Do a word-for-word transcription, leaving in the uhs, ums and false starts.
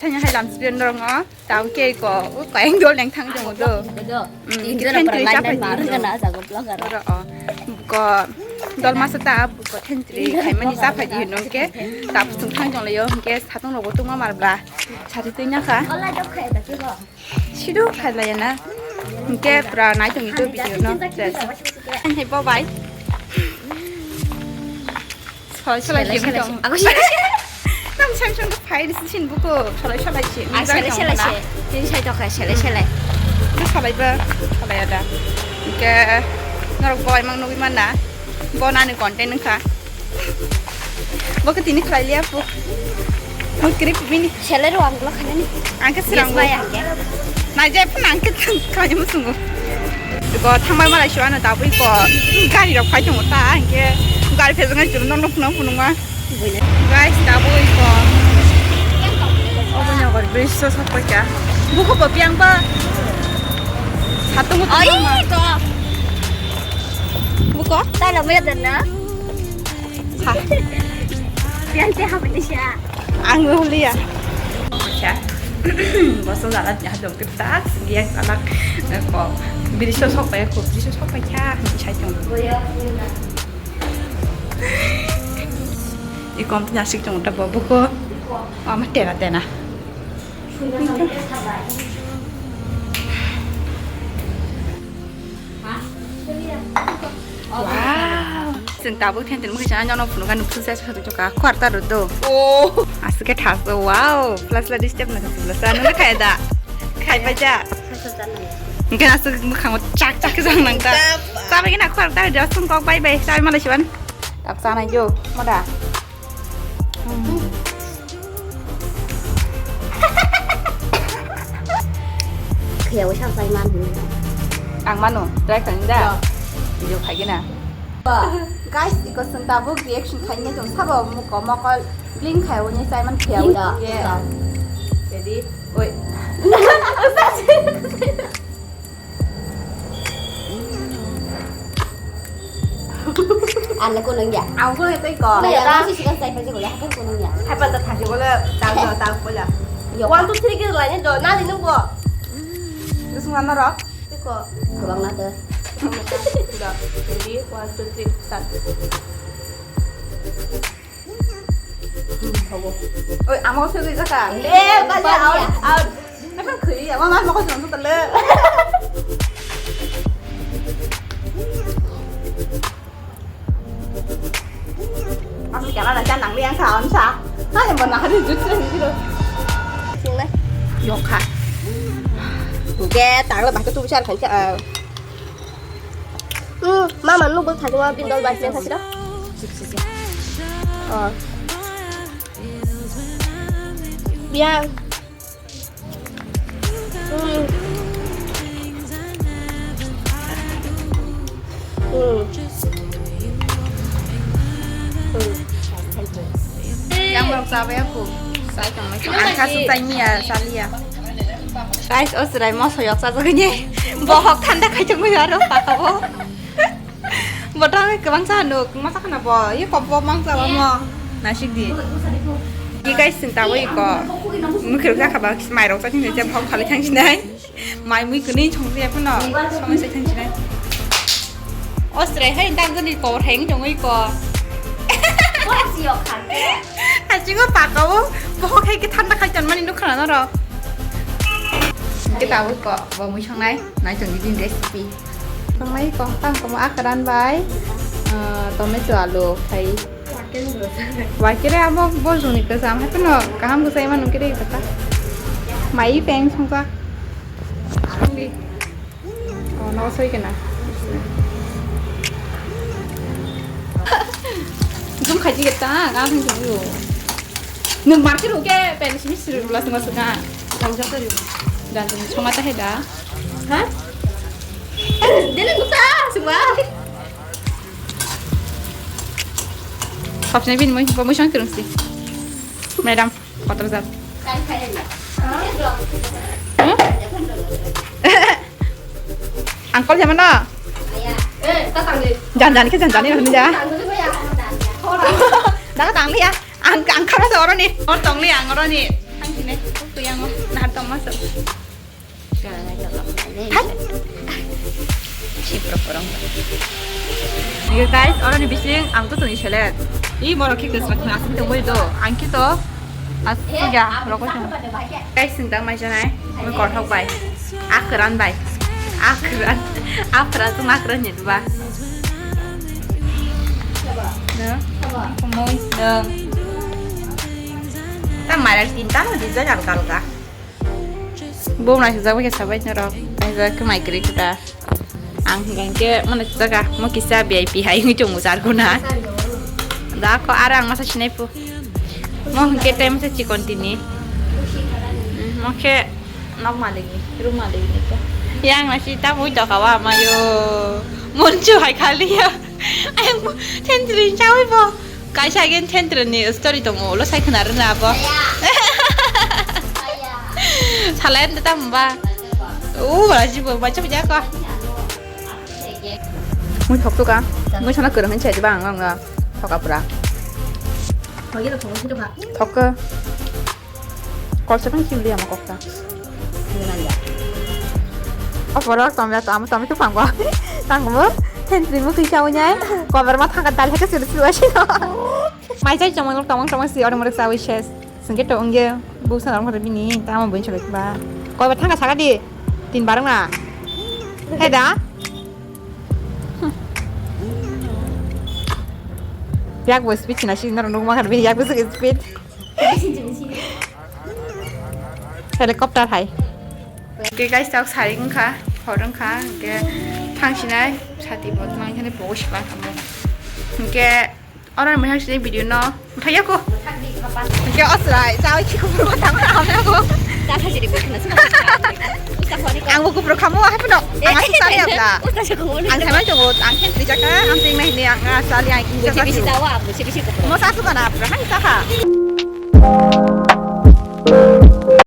Thanya hai lam sibin rong o, tau ke ko, o kaing dol neng thang jong do. Hmm, Tin ke jona thentri pura line chapa line di mar do. Gana jago vlogger. Oro o. Ko dol masa ta, ko thentri khai mani chapa di no ke. Tap sung thang jong le yo, ke satung rogo tuma mar bla. Chari tui nya kha. Ola dok khai da ke bo. Sidu khai la ya na. Ke pura nai tong itu video no. Yes. Hai bye bye. Solai solai Solai, sini solai, dong. Aku solai. Nang sam sam phai di sini buku solai solai sini. Ah, solai solai sini. Tini sai tokha solai solai. Itu solai ba solai ada. Ke norok boy mang nugui mana. Bo nani content nungkha. Bo ke tini khlai liya pu. Mut krip bini. Seller o ang lo khani. Ang ke sirang bo. Yes, bai ang ke. Na je pun ang ke khani musungu. Ko thangbai malai shuwa no tabui ko gari rok phai tongo ta ang ke gari phejong ai juru no nuk no phunung ma. Guys, tabui ko. Obo ni agor bridge so sok paikha. Buko bo piang ba. Satung. Ai to. Buko? Tala mo yadan na. Ha. Pian te ha bini sha. Ang holiya. Acha. Boso jala ya dong kita sigi yang anak ko. Biri so sok ya ko, biri so sok ya. Chai tong. Ikom tu nasik tong ta bobo ko. Ama tena tena. Wow. Chwng tabuk then ten mukha chana jono phunukha nukhu sa sa ka khuar ta ro do. Oh. Aswk khe thaso, wow. Plus la disturb na khasuk la sa nang khai da. Khai pa ja. Hingke aswk mukhango chak chak khe jang nang ta. Tap. Sa bai na khuar ta ro sung kok bai bai. Sa bai malai siban. Tak sa na jo. Moda. Khaya wisa sai man. Ang mano, try khaning da. Yo. Video khaigena. Guys, iko sung tabuk reaction khaini tong sabo muko mokol bling khai woni sai man khaya. Inda, woni. Inda. Jadi, oi. Ang le kunung ya. Ang kunung tei ko. Ba ya, ya, si sikan sai pa ko ya, kan kunung ya. Hai pa ta thasi ko le, ta ko ta ko ya. Yo. One, two, three ke line do, na di nung ko. Gusto nga norok. Tei ko. Kubang na to. Da. Ready, one, two, three, start. Oi, amo se ri jaka. Eh, eh, bali, bali, out, ya. Out. Nakan khri, amo mas mako jong tale. Asli kala na janang liang sa on sa. Ha, yang mana hari jut se ni lo. Sing na. Yok ha. Oke, tang lo batu tu bichar kan cha. Hmm, mama, nung bol thani wa bin dol bai thani ra. Oh. Biya. Hmm. Hmm. Hmm. Yang belum sampai aku. Saya cuma cuma angkat susah ini ya, Salia. Guys, o chwrai moso yok chajagwi ni. Bohok thanda khai tongwi aro pakao. Bo ta kwbang cha nuk, ma cha khana bo, ye kop bo mang cha bo mo. Nasik di. Ye guys, sing ta bo ye ko. Mukhe rok jakha ba, mai rok cha thing je bohok khali thang sinai. Mai mui kuni chong je phano, song se thang sinai. O chwrai hai dang gani ko, heng tongwi ko. Bo asi yok khan. Asi go pakao, bohok hai ke thanda khai tonmani nuk khana noro. Hingke tabuk ko bo mui songnai, nai tongdi din recipe. Songnai ko, tang komo akran bai, ah, tomato alu khai. Wakere abo bo juni kwcham, hai phano kaham kwchai manu kiri kata. Mai peng songkha. Songdi. Oh, no, soi kena. Jum khaji keta, ga thang jum yo. Nung market oke, pen simi siri rula sima sima. Jam jam tadi. Dan jam soma ta heda. Ha? Dene guta, sima. Khapsini bin mui, bo mui sang kirung si. Madam. Kotor jat. Hmm? Angkol siapa no? Jan jan ke jan jan ni ja. Dah tang liya. Ang ang kara sa oroni. Or tong liya ang oroni. Ang sini. Masa. Hai. Sipro porong. Yo guys, oroni bising ang to tuni selet. I moro khe kwsra khna aswk tongwi do. Ang khe to aswk ya rokoi tong. Guys, sindang mai janai. Mui kothok bai. Akran bai. Akran. Akran to akran ni ba. No. Moi no. Ta mara tinta no design alga alga. Bo naisajak bai khe sabai norok. Naisajak khe mai kwrwi kwta. Ang hwnkhe mano jaga mo kisa V I P hai wngwi chongo jar guna. Da ko ara ang masa sinai pu. Mo hwnkhe tai masa chikon tini. Mo khe nok malikni, room malikni ko. Yang nasi ta bui doka wa mayo. Monchu hai khali ya. Ayang mo thentri chawi bo. Kaisa again thentri ni story tongo, ulo sai khna rwna abo. Salai anta tamo ba. U wala jibo bacha bacha ko. Mui thok tuka. Mui sana kwrwng hin chai ba ang ang thok apura. Thok. Kol sepang chim dia ma kokta. O borok tomya to amo tomya to pangwa. Tangmo thentri mu kisa unyai. Kobar ma thangka dal heka suru suru asino. Mai chai chomang tomang tomang si oro morok sawi ses. Sengke to ongge bu sana oro bini tamo bun chole ba. Kobar thangka saka di. Tin barang na. Heda. Yak bo speed na si noro nukma khan bini yak bo speed. Helicopter hai. Ke guys, tak sari wngkha, hor wngkha, ke thangsinai sati bo tmang khani pogo sipa kamo. Ke oro mai thangsinai video no thaya ko. Ke osrai, chao chi ko tang kamo ko. Ang bo kupro kamo hai pano. Ang asuk sari abla. Ang samai tongo, ang khen trijaka, ang ting nai ni ang sali ang kisa sasi. Mo sasu kana abla hai saka.